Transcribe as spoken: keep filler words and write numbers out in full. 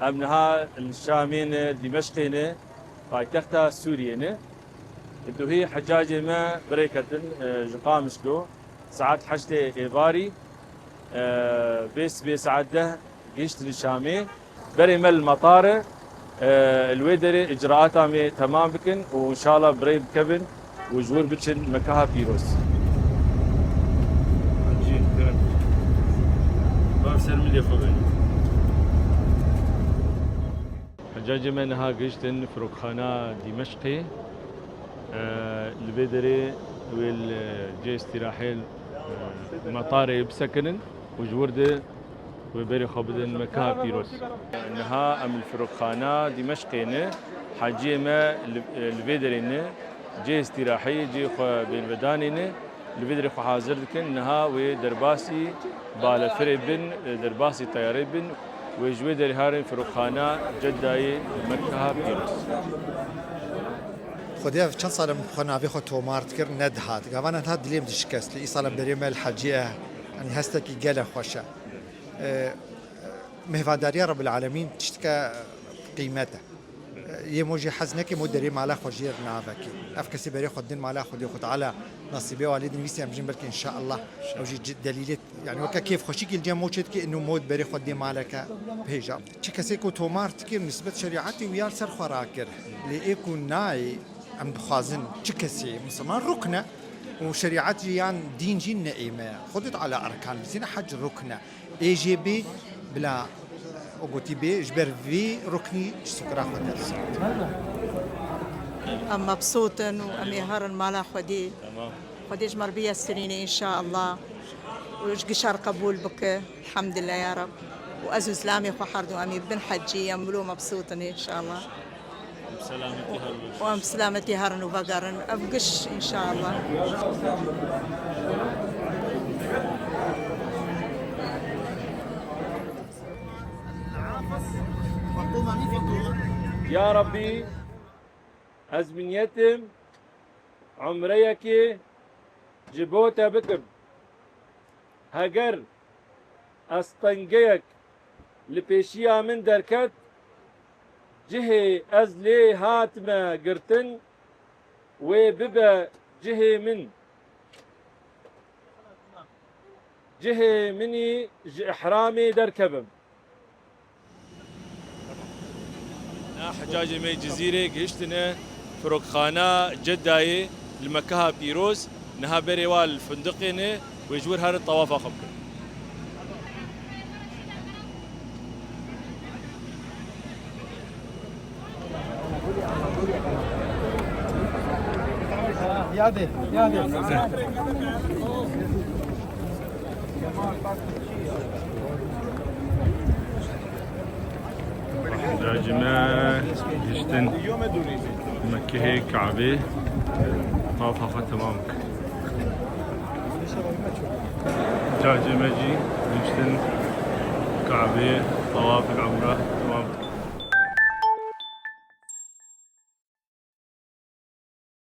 Em niha li Şamê ne, Dîmeşqê ne, paytexta Sûriyê ne. Duhî hecacê me bi rê ketin, e, ji Qamişlo, saet heştê êvarî, e, bê sibê saet deh gihiştin Şamê. Berê me li metar e, e, li wê derê icraata me temam bikin û înşallah bi rê bikevin û ji wir biçin Mekeha pîroz. Hacî, kerem. Bav ser milê xwe be. Hecacê me niha gihiştin firokxana Dîmeşqê. E, li vê derê wê li cihê îstîrahê, e, metarê bisekinin û ji wir de wê berê xwe bidin Mekeha pîroz. Niha em li firokxana Dîmeşqê ne, heciyê me li, li vê derê ne, cihê îstîrahê, cihê xwe bênvedanê ne, li vê derê xwe hazir dikin. Niha wê derbasî balefirê bin, derbasî teyarê bin, wê ji wê derê herin firokxana Ceddayê Mekeha pîroz. Xwedê ev çend sal e min xwe navê xwe tomar dikir, nedihat. Gavana niha dilê min dişikest. Lê îsal em berê me li hecî ye. Yanî hestekî gelek xweş e. E, Mêvandariya Rebbil Alemîn tiştike qîmet e. E, yê mo jê hez neke, mo derê mala xwe jê navekî. Ev kesê berê xwe din mala Xwedê, Xwe Teala nasîbê wa lê dinivîsî em jin belkî înşaallah. Ew jî ci-, delîlê, yanî weke kêfxweşîkî li cem mo çêdikî, ino mo berê xwe dê maleke pêja. Çi kesê ku tomar dikir nisbet şerîetê û ya li ser xwe rakir. Lê ê ku nayê, em dixwazin çi kesê misilman rukn e û şerîet jî yan dîn jî ne ê me ye. Xwedê Teala erkan bizîne, hec rukn e. Ê jê bê bila o gotî bê, ji ber vî ruknî ji sukra xwe derdiçe. Em mebsût in û em ê herin mala Xwedê. Xwedê ji me re biyesirîne înşaallah. Û ji gişa re qebûl bike. Elhamdulillah ya Reb. Û ez û zilamê xwe herdu em ê bibin hecî, em wilo mebsût in înşaallah. Em selametî herin. Û em selametî herin û vegerin. Ev giş înşaallah. Ya Rabbî, ez bi niyetim umreyekê ji bo te bikim. Heger ez tengeyek li pêşiya min derket, cihê ez lê hatime girtin, wê bibe cihê min. Cihê min î ji ihramê derkevim. Na hecacê me Cizîrê gihiştine firokxana Ceddayê li Mekeha pîroz, niha berê wa li fundiqê ne, wê ji wir herin tewafa xwe bikin. Yadê, yadê. Hecacê me gihiştin Mekehê Kabê, tewafa xwe temam kir. Hecacê me jî gihiştin Kabê, tewafek umre temam